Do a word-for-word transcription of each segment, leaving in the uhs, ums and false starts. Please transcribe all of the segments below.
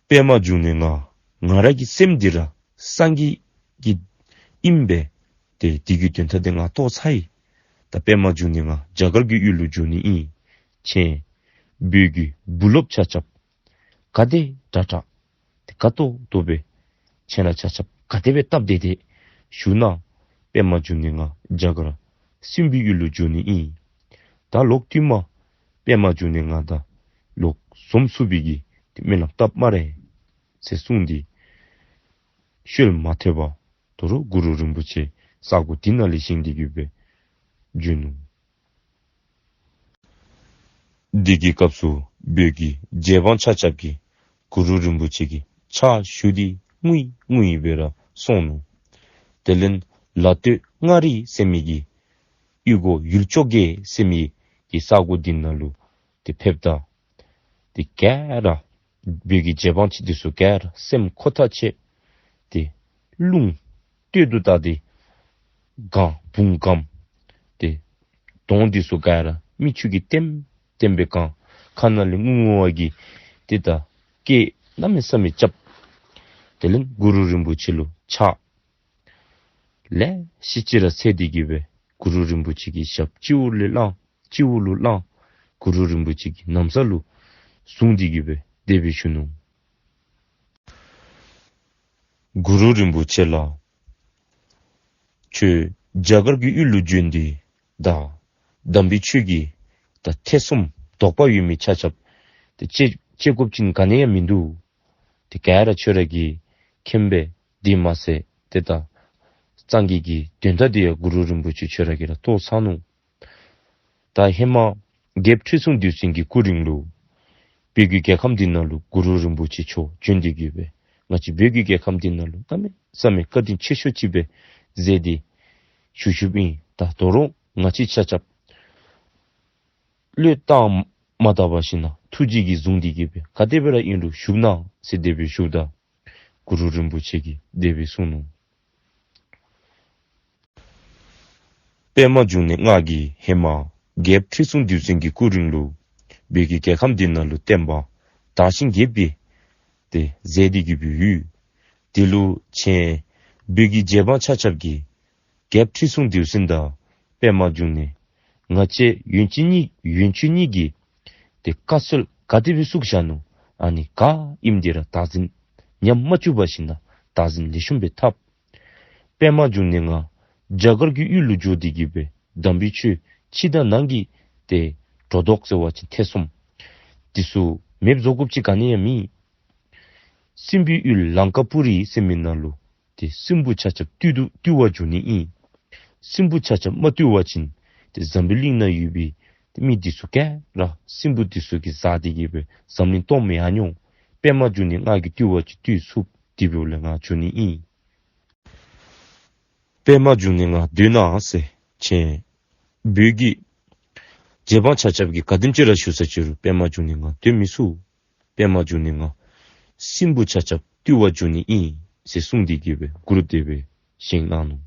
པདྨ་འབྱུང་གནས་ང་ང་ར་གི་སེམས་འདི་ར་སངས་རྒྱས་ཀྱི་ཨིན་པས། ཏེ་འདི་གི་དོན་དག་འདི་ང་རྟོགས་ཚར་ཡི། ད་པདྨ་འབྱུང་གནས་ང་རྒྱ་གར་གྱི་ཡུལ་ལུ་འབྱོན་ནི་ཨིན། ཁྱེད་བོད་ཀྱི་བུ་སློབ་ཆ་ཁྱབ་ག་དེ་དྲག་དྲག་ཏེ་དགའ་ཏོག་ཏོ་སྦེ་ཁྱེད་ར་ཆ་ཁྱབ་ག་དེ་སྦེ་སྟབས་བདེ་སྟེ་བཞུགས་ན། པདྨ་འབྱུང་གནས་ང་རྒྱ་གར་སྲིན་པོའི་ཡུལ་ལུ་འབྱོན་ནི་ཨིན། ད་ལོག་བསྟུད་མར་པདྨ་འབྱུང་གནས་ང་དང་ལོག་འཛོམས་ཚུགས་པའི་གི་ཏེ་སྨོན་ལམ་བཏབ་སྨ་རེ་ཟེར་གསུངས་ཏེ་བཤོལ་མ་ཐེབས་པར་དོ་རུང་གུ་རུ་རིན་པོ་ཆེ་ས་གོ་འདི་ནང་ལས་བཞེངས་ཏེ་གི་སྦེ་བྱོན་ནུག། འདི་གི་སྐབས་སུ་བོད་ཀྱི་རྗེ་འབངས་ཆ་ཁྱབ་ཀྱིས་གུ་རུ་རིན་པོ་ཆེ་གི་ཕྱག་ཞུ་སྟེ་ངུ་ཡི་ངུ་ཡི་སྦེ་ར་སོང་ནུག། དེ་ལས་ལ་སྟོད་མངའ་རིས་ཟེར་མི་གི་གཡུས་སྒོ་ཡུལ་ཅོག་བརྒྱད་ཟེར་མི་གི་ས་གོ་འདི་ནང་ལུ་ཏེ་ཕེབས་ད་ཏེ་ག་ར་བོད་ཀྱི་རྗེ་འབངས་ཅིག་འདི་ཚུ་ག་ར་སེམས་ཁོ་ཐག་ཆོད། ཏེ་རླུང་སྟོད་དུ་བཏང་སྟེ་གང་བུང་གམ་ཏེ་དོང་འདི་ཚུ་ག་ར་མིག་ཆུ་གིས་ལྟེམ་ལྟེམ་སྦེ་གང་། ཁ་ནང་ལས་ངུ་ངུ་བ་གིས་ཏེ་ད་སྐད་གནམ་མེད་ས་མེད་རྐྱབ། དེ་ལས་གུ་རུ་རིན་པོ་ཆེ་ལུ་ཕྱག་ལེ་ཤ་ཅིག་ར་འཚལ་ཏེ་གི་སྦེ་གུ་རུ་རིན་པོ་ཆེ་གི་ཞབས་སྤྱི་བོ་ལས་བླངས་སྤྱི་བོ་ལུ་བླངས། གུ་རུ་རིན་པོ་ཆེ་གི་ན་བཟའ་ལུ་བཟུང་སྟེ་གི་སྦེ་དེ་སྦེ་ཞུ་ནུག། གུ་རུ་རིན་པོ་ཆེ་ལགས། ཁྱོད་རྒྱ་གར་གྱི་ཡུལ་ལུ་བྱོན་ཏེ་ད་དམ་པའི་ཆོས་ཀྱི་ད་ཐེ་ཚོམ་དོགས་པ་ཡོད་མི་ཆ་ཁྱབ་ཏེ་བཅད་བཅད་དགོཔ་ཅིག་ག་ནི་ཡང་མིན་འདུག། ཏེ་ག་ར་ཁྱོད་ར་གིས་མཁྱེན་པས། དེ་མ་ཚད་ཏེ་ད་སངས་རྒྱས་ཀྱི་དོན་དག་འདི་ཡང་གུ་རུ་རིན་པོ་ཆེ་ཁྱོད་ར་གིས་ར་རྟོགས་ཚར་ནུག། ད་ཧེ་མ་རྒྱལཔོ་ཁྲི་སྲོང་ལྡེའུ་བཙན་གྱི་སྐུ་རིང་ལུ་བོད་ཀྱི་རྒྱལ་ཁམས་འདི་ནང་ལུ་གུ་རུ་རིན་པོ་ཆེ་མཆོག་བྱོན་ཏེ་གི་སྦེ་ང་བཅས་བོད་ཀྱི་རྒྱལ་ཁམས་འདི་ནང་ལུ་གནམ་མེད་ས་མེད་བཀའ་དྲིན་ཆེ་ཤོས་ཅིག་སྦེ་མཛད་དེ་བཞུགས་བཞུགསཔ་ཨིན། ད་དོ་རུང་ང་བཅས་ཆ་ཁྱབ་བློས་བཏང་མ་བཏང་པར་ཞིན་ན་ཐུགས་རྗེ་གིས་བཟུང་སྟེ་གི་སྦེ་ག་དེ་སྦེ་ར་ཨིན་རུང་བཞུགས་གནང་ཟེར་དེ་སྦེ་ཞུཝ་ད་གུ་རུ་རིན་པོ་ཆེ་གིས་དེ་སྦེ་གསུངས་ནུག། པདྨ་འབྱུང་གནས་ང་གིས་ཧེ་མ་རྒྱལཔོ་ཁྲི་སྲོང་ལྡེའུ་བཙན་གྱི་སྐུ་རིང་ལུ་བོད་ཀྱི་རྒྱལ་ཁམས་འདི་ནང་ལུ་བསྟན་པ་དར་ཞིང་རྒྱས་པའི་ཏེ་མཛད་དེ་གི་སྦེ་ཡོད། དེ་ལུ་ཁྱེད་བོད་ཀྱི་རྗེ་འབངས་ཆ་ཁྱབ་ཀྱིས་རྒྱལཔོ་ཁྲི་སྲོང་ལྡེའུ་བཙན་དང་པདྨ་འབྱུང་གནས་ང་བཅས་ཡོན་ཅན་གཉིས་ཡོན་ཅན་གཉིས་ཀྱིས་ཏེ་བཀའ་སྲོལ་ག་དེ་སྦེ་བཙུགས་བཞག་ནུག། ཨ་ནི་ག་ཨིནམ་འདི་ར་བདག་འཛིན་ཉམས་མ་བཅུག་པར་ཞིན་ན་བདག་འཛིན་ལེགས་ཤོམ་སྦེ་འཐབ། པདྨ་འབྱུང་གནས་ང་རྒྱ་གར་གྱི་ཡུལ་ལུ་འགྱོ་སྟེ་གི་སྦེ་དམ་པའི་ཆོས་ཕྱི་དང་ནང་གི་ཏེ་སྒྲོ་འདོགས་ཟེར་བ་ཅིན་ཐེ་ཚོམ་འདི་ཚུ་མེདཔ་བཟོ་དགོཔ་ཅིག་ག་ནི་ཡང་མེད། སྲིན་པོའི་ཡུལ་ལང་ཀ་པུ་རི་ཟེར་མི་ནང་ལུ་ཏེ་སྲིན་པོ་ཆ་ཁྱབ་བཏུལ་དུ་བཏུལ་བར་འགྱོ་ནི་ཨིན། སྲིན་པོ་ཆ་ཁྱབ་མ་བཏུལ་བ་ཅིན་ཏེ་འཛམ་བུ་གླིང་ནང་ཡོད་པའི་ཏེ་མི་འདི་ཚུ་ག་ར་སྲིན་པོ་འདི་ཚུ་གིས་ཟ་སྟེ་གི་སྦེ་འཛམ་གླིང་སྟོངམ་ཡར་འགྱོ། པདྨ་འབྱུང་གནས་ང་གིས་བཏུལ་བར་ཅིག་བཏུལ་ཚུགས། དེ་འབདཝ་ལས་ང་འགྱོ་ནི་ཨིན། པདྨ་འབྱུང་གནས་ང་སྡོད་གནང་ཟེར་ཁྱེད་བོད་ཀྱི་རྗེ་འབངས་ཆ་ཁྱབ་ཀྱིས་ག་དེམ་ཅིག་ར་ཞུ་ས་ཅི་རུང་པདྨ་འབྱུང་གནས་ང་སྡོད་མི་ཚུགས། པདྨ་འབྱུང་གནས་ང་སྲིན་པོ་ཆ་ཁྱབ་བཏུལ་བར་འགྱོ་ནི་ཨིན་ཟེར་གསུངས་ཏེ་གི་སྦེ་གུ་རུ་དེ་སྦེ་བཞེངས་གནང་ནུག།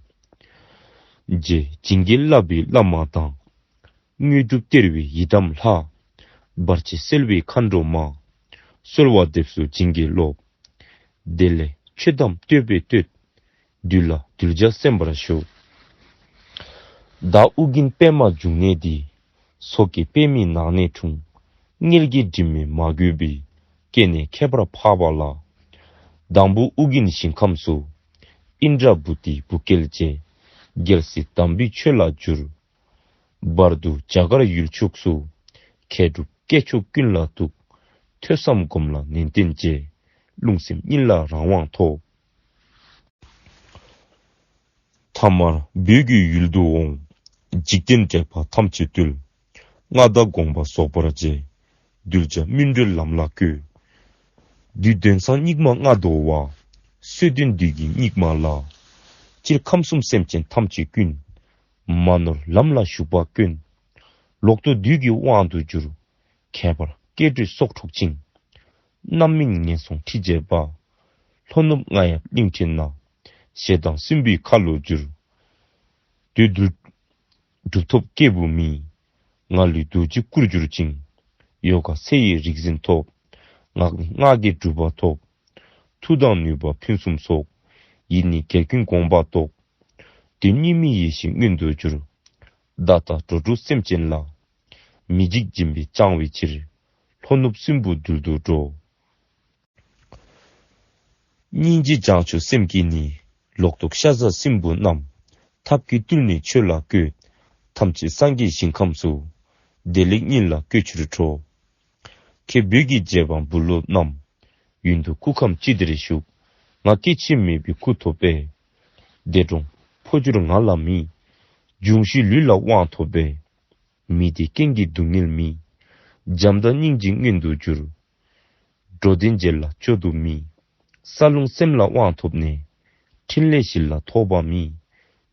རྗེ་བྱིན་གྱིས་བརླབས་པའི་བླ་མ་དང་། དངོས་གྲུབ་སྟེར་བའི་ཡི་དམ་ལྷ། བར་ཆད་སེལ་བའི་མཁའ་འགྲོ་མ། གསོལ་བ་འདེབས་སོ་བྱིན་གྱིས་རློབས། དེ་ལས་མཆོད་དམ་བསྟོད་པས་བསྟོད། འདུལ་ལ་གདུལ་བྱ་གསན་པར་ཞུ། བདག་ཨུ་རྒྱན་པདྨ་འབྱུང་གནས་འདི། མཚོ་སྐྱེས་པདྨའི་ནགས་ནས་འཁྲུངས། མངལ་གྱི་སྒྲིབ་མེད་མ་གོས་པའི། སྐྱེ་གནས་ཁྱད་པར་འཕགས་པ་ལ། དང་པོ་ཨུ་རྒྱན་ཞིང་ཁམས་སུ། ཨིནྡྲ་བྷུ་ཏི་བུ་སྐལ་བཅས། རྒྱལ་སྲས་དམ་པའི་ཆོས་ལ་བསྒྱུར། བར་དུ་རྒྱ་གར་ཡུལ་ཕྱོགས་སུ། མཁས་གྲུབ་སྐྱེས་མཆོག་ཀུན་ལ་གཏུགས། ཐོས་བསམ་སྒོམ་ལ་ནན་ཏན་བྱས། རླུང་སེམས་གཉིས་ལ་རང་དབང་ཐོབ། ཐ་མར་བོད་ཀྱི་ཡུལ་དུ་འོང་། འཇིག་རྟེན་དྲེགས་པ་ཐམས་ཅད་བཏུལ། མངའ་བདག་དགོངས་པ་རྫོགས་པར་བྱས། གདུལ་བྱ་སྨིན་གྲོལ་ལམ་ལ་བཀོད། བདུད་དོན་ཚང་སྙིགས་མ་ལྔ་བདོ་བ། སྲོད་ཐུན་བདུད་ཀྱི་སྙིགས་མ་ལ། སྤྱིར་ཁམས་གསུམ་སེམས་ཅན་ཐམས་ཅད་ཀུན། མ་ནོར་ལམ་ལ་ཞུགས་པ་དཀོན། ལོག་རྟོག་བདུད་ཀྱི་དབང་དུ་གྱུར། ཁྱད་པར་སྐྱེ་འགྲོའི་སྲོག་འཕྲོག་ཅིང་། རྣམ་སྨིན་ངན་སོང་འཁྲིད་བྱེད་པ། ལྷོ་ནུབ་རྔ་ཡབ་གླིང་ཕྲན་ན། ཞེ་སྡང་སྲིན་པོའི་ཁ་ལོ་བསྒྱུར། བདུད་འདུལ་གྲུབ་ཐོབ་སྐྱེས་བུ་མི། ང་ལུས་རྡོ་རྗེའི་སྐུར་གྱུར་ཅིང་། ཡོ་ག་ཚེ་ཡི་རིག་འཛིན་ཐོབ། ངག་ནི་སྔགས་ཀྱི་གྲུབ་པ་ཐོབ། མཐུ་དང་ནུས་པ་ཕུན་སུམ་ཚོགས། ཡིད་ནི་རྒྱལ་ཀུན་དགོངས་པ་རྟོགས། དོན་གཉིས་མེད་ཡེ་ཤེས་མངོན་དུ་གྱུར། བདག་ལྟ་འགྲོ་དྲུག་སེམས་ཅན་ལ། མི་འཇིགས་སྦྱིན་པས་བསྐྱང་བའི་ཕྱིར། ལྷོ་ནུབ་སྲིན་པོའི་རྡུལ་དུ་འགྲོ། སྙིང་རྗེ་བྱང་ཆུབ་སེམས་ཀྱིས་ནི། ལོག་རྟོག་ཤ་ཟ་སྲིན་པོ་རྣམས། ཐབས་ཀྱིས་བཏུལ་ནས་ཆོས་ལ་བཀོད། ཐམས་ཅད་སངས་རྒྱས་ཞིང་ཁམས་སུ། བདེ་ལེགས་གཉིས་ལ་བཀོད་ཕྱིར་འགྲོ། ཁྱེད་བོད་ཀྱི་རྗེ་འབངས་བུ་སློབ་རྣམས། ཡུན་དུ་སྐུ་ཁམས་ཅི་བདེར་བཞུགས། ང་སྐྱེ་འཆི་མེད་པའི་སྐུ་ཐོབ་པས། འདས་གྲོངས་འཕོ་འགྱུར་ང་ལ་མེད། འབྱུང་བཞི་ལུས་ལ་དབང་ཐོབ་པས། མི་བདེ་རྐྱེན་གྱི་སྡུག་བསྔལ་མེད། བྱམས་དང་སྙིང་རྗེ་མངོན་དུ་གྱུར། འགྲོ་དོན་བྱེད་ལ་སྐྱོ་དུབ་མེད། རྩ་རླུང་སེམས་ལ་དབང་ཐོབ་ནས། ཕྲིན་ལས་གཞི་ལ་ཐོགས་པ་མེད།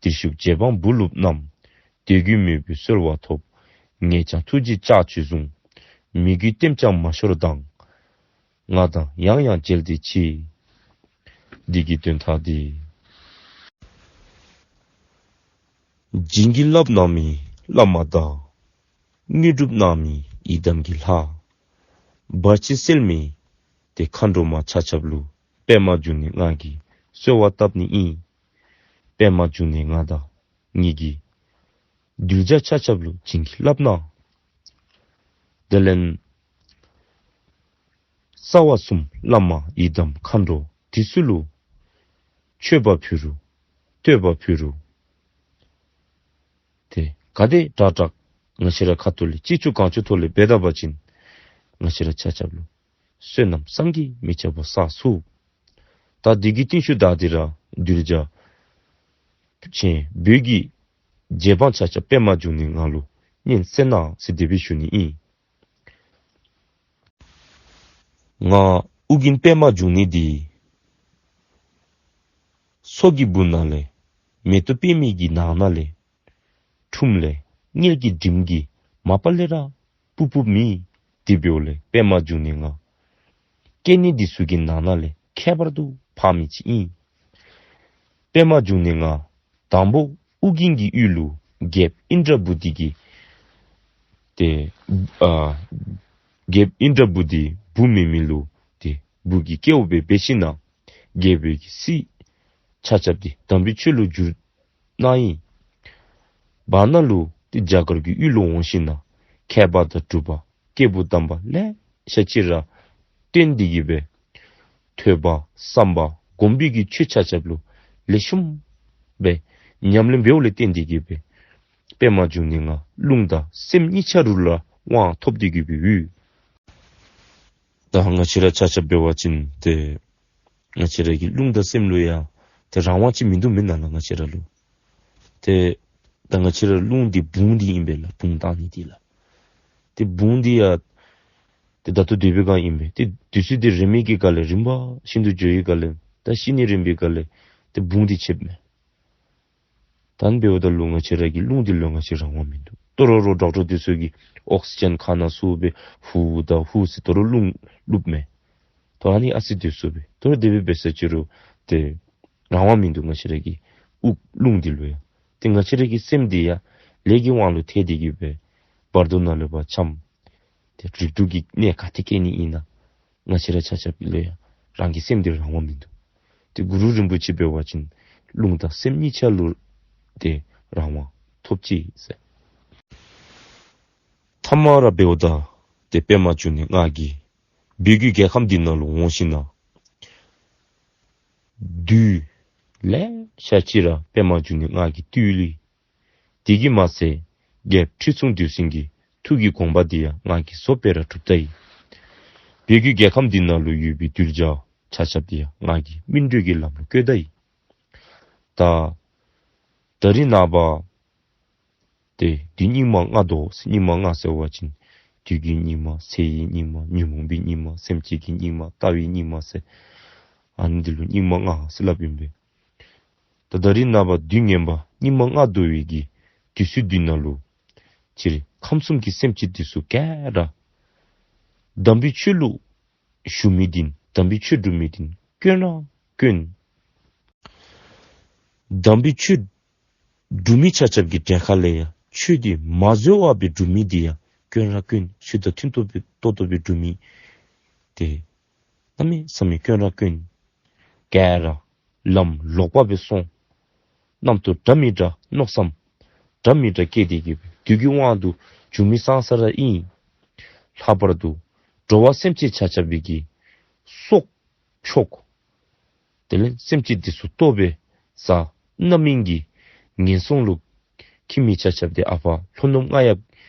དེར་བཞུགས་རྗེ་འབངས་བུ་སློབ་རྣམས། དད་གུས་མོས་པའི་གསོལ་བ་ཐོབ། ངེད་ཀྱང་ཐུགས་རྗེའི་ལྕགས་ཀྱུས་བཟུང་། མོས་གུས་ལྟེམ་ཀྱང་མ་ཤོར་དང་། ང་དང་ཡང་ཡང་མཇལ་ཏེ་མཆི། འདི་གི་དོན་དག་འདི། བྱིན་གྱིས་བརླབས་གནང་མི་བླ་མ་དང་། དངོས་གྲུབ་གནང་མི་ཡི་དམ་གྱི་ལྷ། བར་ཆད་སེལ་མི་ཏེ་མཁའ་འགྲོ་མ་ཆ་ཁྱབ་ལུ་པདྨ་འབྱུང་གནས་ང་གིས་གསོལ་བ་བཏབ་ནི་ཨིན། པདྨ་འབྱུང་གནས་ང་དང་ངེ་གི་གདུལ་བྱ་ཆ་ཁྱབ་ལུ་བྱིན་གྱིས་བརླབས་གནང་། དེ་ལས་རྩ་བ་གསུམ་བླ་མ་ཡི་དམ་མཁའ་འགྲོ་འདི་ཚུ་ལུ་མཆོད་པ་ཕུལ་རུང་བསྟོད་པ་ཕུལ་རུང་ཏེ་ག་དེ་དྲག་དྲག་ང་བཅས་ར་ཁ་ཐུག་ལས་ཅི་ལྕོགས་གང་ལྕོགས་ཐོག་ལས་འབད་ད་པ་ཅིན་ང་བཅས་ར་ཆ་ཁྱབ་ལུ་བསོད་ནམས་བསམ་གྱིས་མི་ཁྱབ་པ་བསགས་ཚུགས། ད་འདི་གི་རྟིང་ཤུལ་ད་འདི་ར་གདུལ་བྱ་ཆེན་བོད་ཀྱི་རྗེ་འབངས་ཆ་ཁྱབ་པདྨ་འབྱུང་གནས་ང་ལུ་སྙན་གསན་གནང་ཟེར་དེ་སྦེ་ཞུ་ནི་ཨིན། ང་ཨོ་རྒྱན་པདྨ་འབྱུང་གནས་འདི་མཚོ་གི་སྦུག་ན་ལས་མེ་ཏོག་པདྨའི་གི་ནང་ན་ལས་འཁྲུངསམ་ལས་མངལ་གྱི་འགྲམ་གྱི་མ་པ་ལས་ར་སྤུབ་སྤུབ་མེད། དེ་འབདཝ་ལས་པདྨ་འབྱུང་གནས་ང་སྐྱེ་གནས་འདི་ཚུ་གི་ནང་ན་ལས་ཁྱད་པར་དུ་འཕགས་མི་ཅིག་ཨིན། པདྨ་འབྱུང་གནས་ང་དང་པོ་ཨོ་རྒྱན་གྱི་ཡུལ་ལུ་རྒྱལཔོ་ཨིནྡྲ་བྷུ་ཏི་གི་ཏེ་ཨ་རྒྱལཔོ་ཨིནྡྲ་བྷུ་ཏི་བུ་མེད་མི་ལུ་ཏེ་བུ་གི་སྐལཝ་སྦེ་འབད་ཞིནམ་ལས་རྒྱལ་པོའི་གི་སྲིད་ཆ་ཁྱབ་འདི་དམ་པའི་ཆོས་ལུ་བསྒྱུར་གནང་ཡི། བར་ན་ལུ་ཏེ་རྒྱ་གར་གྱི་ཡུལ་ལུ་འོང་ཞིནམ་ལས་མཁས་པ་དང་གྲུབ་པ་སྐྱེས་བུ་དམ་པ་ལེ་ཤ་ཅིག་ར་བསྟེན་ཏེ་གི་སྦེ་ཐོས་པ་བསམ་པ་སྒོམ་པའི་གི་ཆོས་ཆ་ཁྱབ་ལུ་ལེགས་ཤོམ་སྦེ་ཉམས་ལེན་འབདཝ་ལས་བརྟེན་ཏེ་གི་སྦེ་པདྨ་འབྱུང་གནས་ང་རླུང་དང་སེམས་གཉིས་ཆ་ར་ལུ་ར་དབང་ཐོབ་སྟེ་གི་སྦེ་ཡོད། ད་ང་བཅས་ར་ཆ་ཁྱབ་འབད་བ་ཅིན་ཏེ་ང་བཅས་ར་གི་རླུང་དང་སེམས་ལུ་ཡང་ཏེ་རང་དབང་ཅིག་མིན་འདུག་མེན་ན་ལགས། ང་བཅས་ར་ལུ་ཏེ་ད་ང་བཅས་ར་རླུང་འདི་བུང་འདི་ཨིན་པས་ལགས། བུང་བཏང་ནི་འདི་ལགས། ཏེ་བུང་འདི་ཡང་ཏེ་ད་ལྟོ་སྡོད་པའི་སྒང་ཨིན་པས། ཏེ་དུས་ཚོད་འདི་རན་མི་གི་སྒང་ལས་རིམ་པ་བཞིན་དུ་འགྱོ་བའི་སྒང་ལས་ད་ཤི་ནི་རན་པའི་སྒང་ལས་ཏེ་བུང་འདི་ཆདཔ་མས། ད་ཨ་ནི་འབདཝ་ད་ལུ་ང་བཅས་ར་གི་རླུང་འདི་ལུ་ང་བཅས་རང་དབང་མིན་འདུག། ད་རུང་རོགས་ཌོག་ཊར་འདི་ཚུ་གིས་ཨོག་སི་ཇེན་ཁ་ནང་བཙུགས་སྦེ་ཧུ་ད་ཧུ་ཟེར་ད་རུང་རླུང་བླུགཔ་མས། ད་ཨ་ནི་ཨ་ཙི་སྡོད་ཚུགས་པས། ད་རུང་དེ་སྦེ་འབད་ས་ཅི་རུང་ཏེ་རང་དབང་མིན་འདུག། ང་བཅས་ར་གི་དབུགས་རླུང་འདི་ལུ་ཡང་ཏེ་ང་བཅས་ར་གི་སེམས་འདི་ཡང་ལས་ཀྱི་དབང་ལུ་ཐལ་ཏེ་གི་སྦེ་བར་དོ་ནང་ལུ་ཕར་འཁྱམས། ཏེ་རིགས་དྲུག་གི་གནས་ག་ཏེ་སྐྱེ་ནི་ཨིན་ན་ང་བཅས་ར་ཆ་ཁྱབ་ལུ་ཡང་རང་གི་སེམས་འདི་རང་དབང་མིན་འདུག། ཏེ་གུ་རུ་རིན་པོ་ཆེ་འབད་བ་ཅིན་རླུང་དང་སེམས་གཉིས་ཆ་ལུ་ཏེ་རང་དབང་ཐོབ་ཅི་ཟེར། ཐ་མ་ར་འབདཝ་ད་ཏེ་པདྨ་འབྱུང་གནས་ང་གིས་བོད་ཀྱི་རྒྱལ་ཁམས་འདི་ནང་ལུ་འོང་ཞིནམ་ལས་བདུད་ལེ་ཤ་ཅིག་ར་པདྨ་འབྱུང་གནས་ང་གིས་བཏུལ་ཡི། དེ་གིས་མ་ཚད་རྒྱལཔོ་ཁྲི་སྲོང་ལྡེའུ་བཙན་གྱི་ཐུགས་ཀྱི་དགོངས་པ་འདི་ཡང་ང་གིས་བཟོ་སྦེ་ར་གྲུབ་ད་ཡི། བོད་ཀྱི་རྒྱལ་ཁམས་འདི་ནང་ལུ་ཡོད་པའི་གདུལ་བྱ་ཆ་ཁྱབ་འདི་ཡང་ང་གིས་སྨིན་གྲོལ་གྱི་ལམ་ལུ་བཀོད་ད་ཡི། ད་ད་རིས་ནངས་པ་ཏེ་དུས་སྙིགས་མ་ལྔ་དོ་ཟེར། སྙིགས་མ་ལྔ་ཟེར་བ་ཅིན་དུས་ཀྱི་སྙིགས་མ་ཚེ་ཡི་སྙིགས་མ་ཉོན་མོངས་པའི་སྙིགས་མ་སེམས་ཅན་གྱི་སྙིགས་མ་ལྟ་བའི་སྙིགས་མ་ཟེར་ཨ་ནི་འདི་ལུ་སྙིགས་མ་ལྔ་ཟེར་སླབ་ཨིན་པས། ད་ད་རིས་ནངས་པ་དུས་ངན་པ་སྙིགས་མ་ལྔ་དོ་བའི་གི་དུས་ཚོད་འདི་ནང་ལུ་སྤྱིར་ཁམས་གསུམ་གྱི་སེམས་ཅན་འདི་ཚུ་ག་ར་དམ་པའི་ཆོས་ལུ་ཞུགས་མི་འདི་དམ་པའི་ཆོས་སྒྲུབ་མི་འདི་དཀོན་ར་དཀོན། དམ་པའི་ཆོས་སྒྲུབ་མི་ཆ་ཁྱབ་ཀྱི་གྲལ་ཁ་ལས་ཡང་ཆོས་འདི་མ་འཛོལ་བར་སྦེ་སྒྲུབ་མི་འདི་ཡང་དཀོན་ར་དཀོན། ཆོས་དང་མཐུན་ཏོག་ཏོ་སྦེ་སྒྲུབ་མི་འདི་གནམ་མེད་ས་མེད་དཀོན་ར་དཀོན། ག་ར་ལམ་ལོག་པ་སྦེ་སོང་། རྣམ་རྟོག་འདྲ་མི་འདྲ་མནོ་བསམ་འདྲ་མི་འདྲ་སྐྱེས་ཏེ་གི་སྦེ་བདུད་ཀྱི་དབང་དུ་འགྱུར་མི་ཙང་ཙ་ར་ཨིན། ལྷག་པར་དུ་འགྲོ་བ་སེམས་ཅན་ཆ་ཁྱབ་པའི་གི་སྲོག་ཕྱོགས། དེ་ལས་སེམས་ཅན་འདི་ཚུ་གཏོར་བའི་ས་རྣམ་སྨིན་གྱི་ངན་སོང་ལུ་འཁྱིད་མི་ཆ་ཁྱབ་འདི་ཨ་ཕ་ལྷོ་ནུབ་རྔ་ཡབ་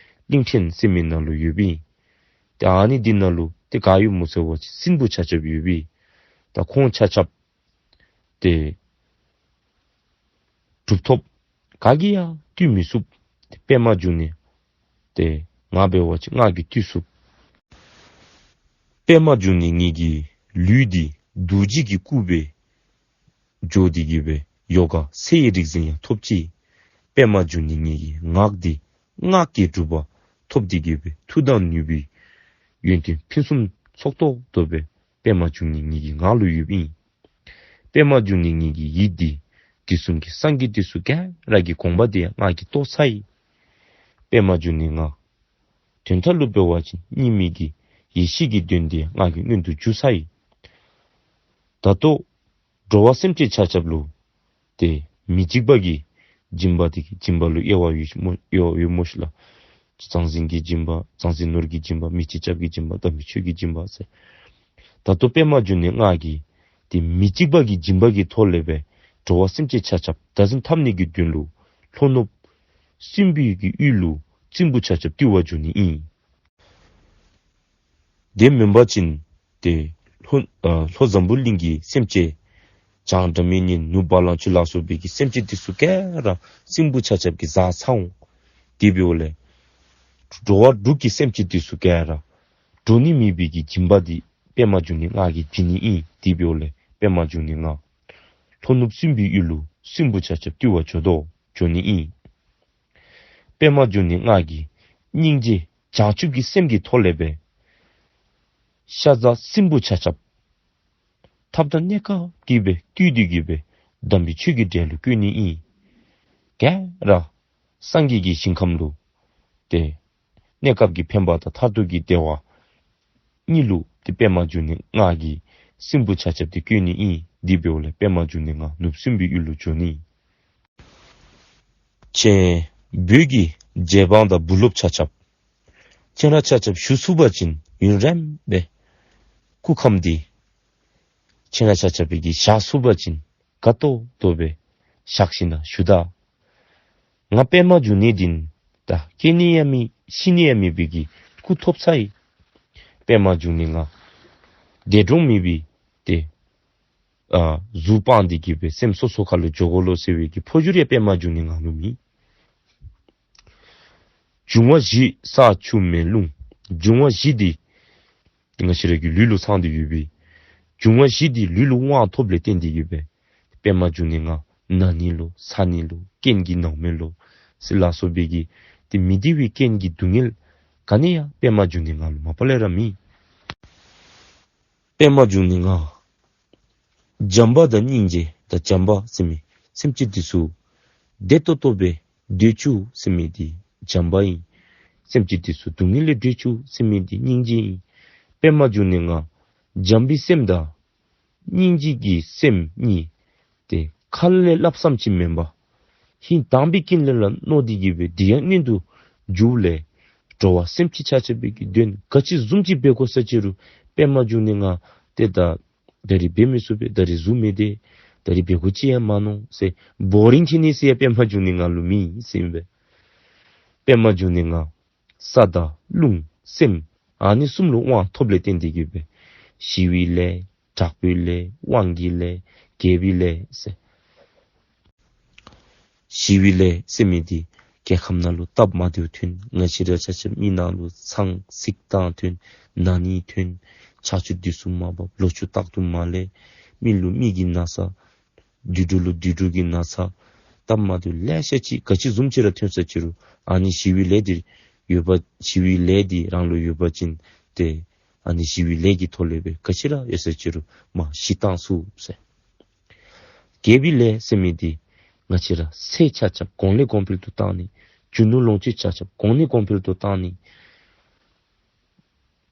གླིང་ཕྲན་ཟེར་མི་ནང་ལུ་ཡོདཔ་ཨིན། ཏེ་ཨ་ནི་འདི་ནང་ལུ་ཏེ་ག་ཡོདཔ་སྨོ་ཟེར་བ་ཅིན་སྲིན་པོ་ཆ་ཁྱབ་ཡོདཔ་ཨིན། ད་ཁོང་ཆ་ཁྱབ་ཏེ་གྲུབ་ཐོབ་ག་གིས་ཡང་བཏུལ་མི་ཚུགས། ཏེ་པདྨ་འབྱུང་གནས་ཏེ་ང་འབད་བ་ཅིན་ང་གིས་བཏུལ་ཚུགས། པདྨ་འབྱུང་གནས་ངེ་གི་ལུས་འདི་རྡོ་རྗེ་གི་སྐུ་སྦེ་འགྱུར་ཏེ་གི་སྦེ་ཡོ་ག་ཚེ་ཡི་རིག་འཛིན་ཡང་ཐོབ་ཅི། པདྨ་འབྱུང་གནས་ངེ་གི་ངག་འདི་སྔགས་ཀྱི་གྲུབ་པ་ཐོབ་སྟེ་གི་སྦེ་མཐུ་དང་ནུས་པའི་ཡོན་ཏན་ཕུན་སུམ་ཚོགས་ཏོག་ཏོ་སྦེ་པདྨ་འབྱུང་གནས་ངེ་གི་ངག་ལུ་ཡོདཔ་ཨིན། པདྨ་འབྱུང་གནས་ངེ་གི་ཡིད་འདི་དུས་གསུམ་གྱི་སངས་རྒྱས་འདི་ཚུ་ག་ར་གི་དགོངས་པ་འདི་ཡང་ང་གིས་རྟོགས་ཚར་ཡི། པདྨ་འབྱུང་གནས་ང་དོན་དག་ལུ་འབད་བ་ཅིན་གཉིས་མེད་ཀྱི་ཡེ་ཤེས་ཀྱི་དོན་འདི་ང་གིས་མངོན་དུ་གྱུར་ཚར་ཡི། ད་ལྟོ་འགྲོ་བ་སེམས་ཅན་ཆ་ཁྱབ་ལུ་ཏེ་མི་འཇིགས་པ་གི་སྦྱིན་པ་འདི་གི་སྦྱིན་པ་ལུ་དབྱེ་བ་ཡོད་སྨོ་ཡོད་ཡོད་སྨོ་ཤིག་ལགས། གཙང་ཞིང་གི་སྦྱིན་པ་གཙང་ཞིང་ནོར་གྱི་སྦྱིན་པ་མི་འཇིགས་སྐྱབས་ཀྱི་སྦྱིན་པ་དམ་པའི་ཆོས་ཀྱི་སྦྱིན་པ་ཟེར། ད་ལྟོ་པདྨ་འབྱུང་གནས་ང་གིས་ཏེ་མི་འཇིགས་པ་གི་སྦྱིན་པ་གི་ཐོག་ལས་སྦེ་འགྲོ་བ་སེམས་ཅན་ཆ་ཁྱབ་བདག་འཛིན་འཐབ་ནི་གི་དོན་ལུ་ལྷོ་ནུབ་སྲིན་པོའི་གི་ཡུལ་ལུ་སྲིན་པོ་ཆ་ཁྱབ་བཏུལ་བར་འགྱོ་ནི་ཨིན། དེ་མེན་པ་ཅིན་ཏེ་ལྷོ་ཨ་ལྷོ་འཛམ་བུ་གླིང་གི་སེམས་ཅན་བྱང་སྒྲ་མི་སྙན་ནུབ་བ་ལང་སྤྱོད་ལ་སོགས་པའི་གི་སེམས་ཅན་འདི་ཚུ་ག་ར་སྲིན་པོ་ཆ་ཁྱབ་ཀྱིས་བཟའ་ཚར་འོང་། དེ་འབདཝ་ལས་འགྲོ་བ་དྲུག་གི་སེམས་ཅན་འདི་ཚུ་ག་ར་འགྲོ་ནི་མེད་པའི་གི་སྦྱིན་པ་འདི་པདྨ་འབྱུང་གནས་ང་གིས་བྱིན་ནི་ཨིན། དེ་འབདཝ་ལས་པདྨ་འབྱུང་གནས་ང་ལྷོ་ནུབ་སྲིན་པོའི་ཡུལ་ལུ་སྲིན་པོ་ཆ་ཁྱབ་བཏུལ་བར་འགྱོ་དོ་འགྱོ་ནི་ཨིན། པདྨ་འབྱུང་གནས་ང་གིས་སྙིང་རྗེ་བྱང་ཆུབ་ཀྱི་སེམས་ཀྱི་ཐོག་ལས་སྦེ་ཤ་ཟ་སྲིན་པོ་ཆ་ཁྱབ་ཐབས་དང་གནས་སྐབས་ཀྱིས་སྦེ་བཏུལ་ཏེ་གི་སྦེ་དམ་པའི་ཆོས་ཀྱི་གྲལ་ལུ་བཀོད་ནི་ཨིན། ག་ར་སངས་རྒྱས་ཀྱི་ཞིང་ཁམས་ལུ་ཏེ་གནས་སྐབས་ཀྱི་ཕན་པ་དང་མཐར་ཐུག་གི་བདེ་བ་གཉིས་ལུ་ཏེ་པདྨ་འབྱུང་གནས་ང་གིས་སྲིན་པོ་ཆ་ཁྱབ་འདི་བཀོད་ནི་ཨིན། དེ་འབདཝ་ལས་པདྨ་འབྱུང་གནས་ང་ནུབ་སྲིན་པོའི་ཡུལ་ལུ་འགྱོ་ནི། ཁྱེད་བོད་ཀྱི་རྗེ་འབངས་དང་བུ་སློབ་ཆ་ཁྱབ་ཁྱེད་ར་ཆ་ཁྱབ་བཞུགས་ཚུགས་པ་ཅིན་ཡུན་རིངམོ་སྦེ་སྐུ་ཁམས་འདི་ཁྱེད་ར་ཆ་ཁྱབ་ཀྱིས་བཞག་ཚུགས་པ་ཅིན་དགའ་ཏོག་ཏོ་སྦེ་བཞག་ཞིནམ་ལས་བཞུགས་ད། ང་པདྨ་འབྱུང་གནས་འདི་ད་སྐྱེ་ནི་ཡང་མེད་ཤི་ནི་ཡང་མེད་པའི་གི་སྐུ་ཐོབ་ཚར་ཡི། པདྨ་འབྱུང་གནས་ང་འདས་གྲོངས་མེད་པའི་ཏེ་ཨ་གཟུགས་སྤངས་ཏེ་གི་སྦེ་སེམས་སོ་སོ་ཁ་ལུ་འགྱོ་དགོ་ལོ་ཟེར་བའི་གི་འཕོ་འགྱུར་ཡང་པདྨ་འབྱུང་གནས་ང་ལུ་མེད། འབྱུང་བ་བཞི་ས་ཆུ་མེ་རླུང་། འབྱུང་བ་བཞི་འདི་ང་བཅས་ར་གི་ལུས་ལུ་ཚང་སྟེ་ཡོད་པའི་འབྱུང་བ་བཞི་འདི་ལུས་ལུ་དབང་ཐོབ་ལས་བརྟེན་ཏེ་གི་སྦེ་པདྨ་འབྱུང་གནས་ང་ན་ནི་ལོ་ཚ་ནི་ལོ་རྐྱེན་གྱིས་ནཝ་མས་ལོ་ཟེར་ལ་སོགས་པའི་གི་ཏེ་མི་བདེ་བའི་རྐྱེན་གྱི་སྡུག་བསྔལ་ག་ནི་ཡང་པདྨ་འབྱུང་གནས་ང་ལུ་མ་པ་ལས་ར་མེད། པདྨ་འབྱུང་གནས་ང་བྱམས་པ་དང་སྙིང་རྗེ་དང་བྱམས་པ་ཟེར་མི་སེམས་ཅན་འདི་ཚུ་བདེ་ཏོག་ཏོ་སྦེ་སྡོད་བཅུག་ཟེར་མི་འདི་བྱམས་པ་ཨིན། སེམས་ཅན་འདི་ཚུ་སྡུག་བསྔལ་ལས་སྒྲོལ་བཅུག་ཟེར་མི་འདི་སྙིང་རྗེ་ཨིན། པདྨ་འབྱུང་གནས་ང་བྱམས་པའི་སེམས་དང་སྙིང་རྗེ་གི་སེམས་གཉིས་ཏེ་ཁ་ལས་སླབ་ཙམ་ཅིག་མེན་པར་ཧིང་དྭངས་པའི་དཀྱིལ་ལས་ར་མནོ་སྟེ་གི་སྦེ་འདི་ཡང་མངོན་དུ་གྱུར་ལས་འགྲོ་བ་སེམས་ཅན་ཆ་ཁྱབ་པའི་གི་དོན་ག་ཅི་བཟུམ་ཅིག་འབད་དགོ་ས་ཅི་རུང་པདྨ་འབྱུང་གནས་ང་ཏེ་ད་ད་རིས་འབད་མི་ཚུགས་པས། ད་རིས་གཟུགས་མི་བདེ། ད་རིས་འབད་དགོ་ཅིག་ཡང་མ་མནོ་ཟེར་བོ་རིང་ཁྱེར་ནི་ཟེར་ཡང་པདྨ་འབྱུང་གནས་ང་ལུ་མེད་ཟེར་ཨིན་པས། པདྨ་འབྱུང་གནས་ང་ས་དང་རླུང་སེམས་ཨ་ནི་གསུམ་ལུ་དབང་ཐོབ་ལས་བརྟེན་ཏེ་གི་སྦེ་ཞི་བའི་ལས་དྲག་པོའི་ལས་དབང་གི་ལས་རྒྱས་པའི་ལས་ཟེར། ཞི་བའི་ལས་ཟེར་མི་འདི་རྒྱལ་ཁམས་ནང་ལུ་སྟབས་མ་བདེཝ་ཐོན། ང་བཅས་ར་ཆ་ཁྱབ་མི་ནང་ལུ་ཚང་ཚིག་དང་ཐོན། ན་ནི་ཐོན། ཆར་ཆུ་དུས་སུ་མ་འབབ། ལོ་ཕྱུགས་རྟག་ཏུ་མ་ལེགས། མི་ལུ་མི་གི་ན་ཚ། དུད་འགྲོ་ལུ་དུད་འགྲོ་གི་ན་ཚ། སྟབས་མ་བདེཝ་ལེ་ཤ་ཅིག་ག་ཅི་བཟུམ་ཅིག་ར་ཐོན་ས་ཅི་རུང་ཨ་ནི་ཞི་བའི་ལས་འདི་ཡོད་པ་ཞི་བའི་ལས་འདི་རང་ལུ་ཡོད་པ་ཅིན་ཏེ་ཨ་ནི་ཞི་བའི་ལས་ཀྱི་ཐོག་ལས་སྦེ་ག་ཅི་ར་ཡོད་ས་ཅི་རུང་མ་ཞི་བཏང་ཚུགས་ཟེར། རྒྱས་པའི་ལས་ཟེར་མི་འདི་ང་བཅས་ར་ཚེ་ཆ་ཁྱབ་གོང་ལས་གོང་འཕེལ་དུ་བཏང་ནི། རྒྱུ་ནོར་ལོངས་སྤྱོད་ཆ་ཁྱབ་གོང་ལས་གོང་འཕེལ་དུ་བཏང་ནི།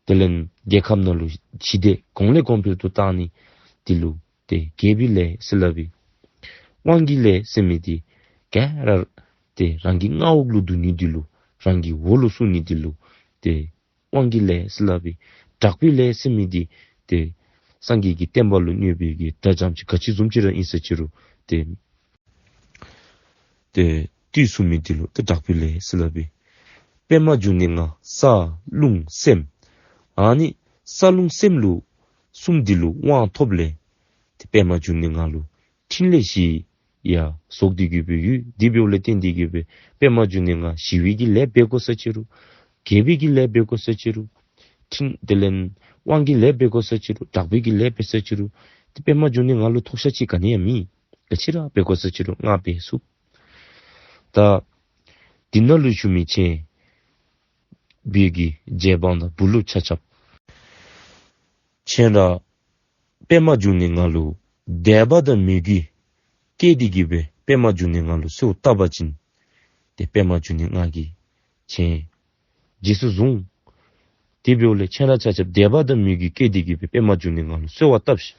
དེ་ལས་རྒྱལ་ཁམས་ནང་ལུ་ཞི་བདེ་གོང་ལས་གོང་འཕེལ་དུ་བཏང་ནི། འདི་ལུ་ ཏེ་རྒྱལ་པོའི་ལས་ཟེར་སླབ་ཨིན། དབང་གི་ལས་ཟེར་མི་འདི་ག་ར་ཏེ་རང་གི་མངའ་འོག་ལུ་བསྡུ་ནི་འདི་ལུ་རང་གི་འོག་ལུ་བསྡུ་ནི་འདི་ལུ་ཏེ་དབང་གི་ལས་ཟེར་སླབ་ཨིན། དྲག་པོའི་ལས་ཟེར་མི་འདི་ཏེ་སངས་རྒྱས་ཀྱི་བསྟན་པ་ལུ་གནོད་པའི་གི་དགྲ་འཇོམས་ཅིག་ག་ཅི་བཟུམ་ཅིག་ར་ཨིན་ས་ཅི་རུང་ཏེ་ཏེ་བཏུལ་ཚུགས་མི་འདི་ལུ་ཏེ་དྲག་པོའི་ལས་ཟེར་སླབ་ཨིན། པདྨ་འབྱུང་གནས་ལྔ་ས་རླུང་སེམས། ཨ་ནི་ས་རླུང་སེམས་ལུ་གསུམ་འདི་ལུ་དབང་ཐོབ་ལས་ཏེ་པདྨ་འབྱུང་གནས་ལྔ་ལུ་ཕྲིན་ལས་བཞི་ཡང་རྫོགས་ཏེ་གི་སྦེ་ཡོད། དེ་འབདཝ་ལས་བརྟེན་ཏེ་གི་སྦེ་པདྨ་འབྱུང་གནས་ལྔ་ཞི་བའི་གི་ལས་འབད་དགོ་ས་ཅི་རུང་རྒྱལ་པོའི་གི་ལས་འབད་དགོ་ས་ཅི་རུང་ཕྲིན་དེ་ལས་དབང་གི་ལས་འབད་དགོ་ས་ཅི་རུང་དྲག་པོའི་གི་ལས་འབད་ས་ཅི་རུང་ཏེ་པདྨ་འབྱུང་གནས་ལྔ་ལུ་ཐོགས་ཤ་ཅིག་ག་ནི་ཡང་མེད། ག་ཅི་ར་འབད་དགོ་ས་ཅི་རུང་ལྔ་འབད་ཚུགས། ད་འདི་ནང་ལུ་བཞུགས་མི་ཁྱེད་བོད་ཀྱི་རྗེ་འབངས་དང་བུ་སློབ་ཆ་ཁྱབ་ཁྱེད་ར་པདྨ་འབྱུང་གནས་ལྔ་ལུ་དད་པ་དང་མོས་གུས་བསྐྱེད་དེ་གི་སྦེ་པདྨ་འབྱུང་གནས་ལྔ་ལུ་གསོལཝ་བཏབ་པ་ཅིན་ཏེ་པདྨ་འབྱུང་གནས་ལྔ་གིས་ཁྱེད་རྗེས་སུ་བཟུང་། དེ་འབདཝ་ལས་ཁྱེད་ར་ཆ་ཁྱབ་དད་པ་དང་མོས་གུས་བསྐྱེད་དེ་གི་སྦེ་པདྨ་འབྱུང་གནས་ལྔ་ལུ་གསོལཝ་བཏབ་ཤིག།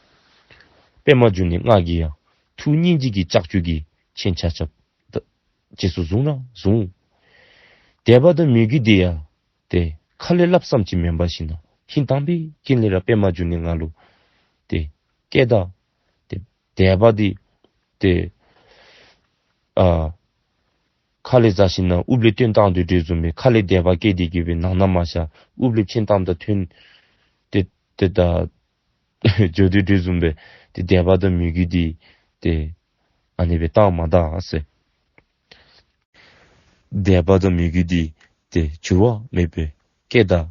པདྨ་འབྱུང་གནས་ལྔ་གིས་ཡང་ཐུགས་སྙིང་རྗེ་གི་ལྕགས་ཀྱུ་གིས་ཁྱེད་ཆ་ཁྱབ་ད་རྗེས་སུ་བཟུང་ར་བཟུང་། དད་པ་དང་མོས་གུས་འདི་ཡང་ཏེ་ཁ་ལས་སླབ་ཙམ་ཅིག་མེན་པར་ཞིན་ན་ཧིང་དྭངས་པའི་དཀྱིལ་ལས་ར་པདྨ་འབྱུང་གནས་ལྔ་ལུ་ཏེ་བསྐྱེད་ད་ཏེ་དད་པ་འདི་ཏེ་ཨ་ཁ་ལས་ཟ་ཞིན་ན་ཨུབ་ལས་བཏོན་བཏང་དོ་དེ་བཟུམ་སྦེ་ཁ་ལས་དད་པ་བསྐྱེད་དེ་གི་སྦེ་ནང་ན་མ་བཞག་ཨུབ་ལས་ཕྱེན་བཏངམ་ད་ཐོན་ཏེ་ཏེ་ད་འགྱོ་དོ་དེ་བཟུམ་སྦེ་ཏེ་དད་པ་དང་མོས་གུས་འདི་ཏེ་ཨ་ནི་སྦེ་བཏང་མ་ད་ཟེར། དད་པ་དང་མོས་གུས་འདི་ཏེ་འགྱུར་བ་མེད་པར་བསྐྱེད་ད།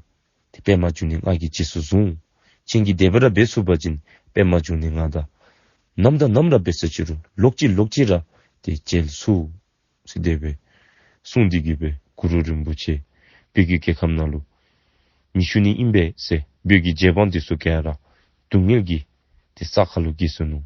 ཏེ་པདྨ་འབྱུང་གནས་ལྔ་གིས་རྗེས་སུ་བཟུང་། ཁྱེད་ཀྱིས་དེ་སྦེ་ར་འབད་ཚུགས་པ་ཅིན་པདྨ་འབྱུང་གནས་ལྔ་དང་ནམ་དང་ནམ་ར་འབད་ས་ཅི་རུང་ལོག་ཅི་ལོག་ཅི་ར་ཏེ་མཇལ་ཚུགས་ཟེར་དེ་སྦེ་གསུངས་ཏེ་གི་སྦེ་གུ་རུ་རིན་པོ་ཆེ་བོད་ཀྱི་རྒྱལ་ཁམས་ནང་ལུ་མི་བཞུགས་ནི་ཨིན་པས་ཟེར་བོད་ཀྱི་རྗེ་འབངས་འདི་ཚུ་ག་ར་སྡུག་བསྔལ་གྱི་ཏེ་ས་ཁ་ལུ་འགྱེལ་སོ་ནུག།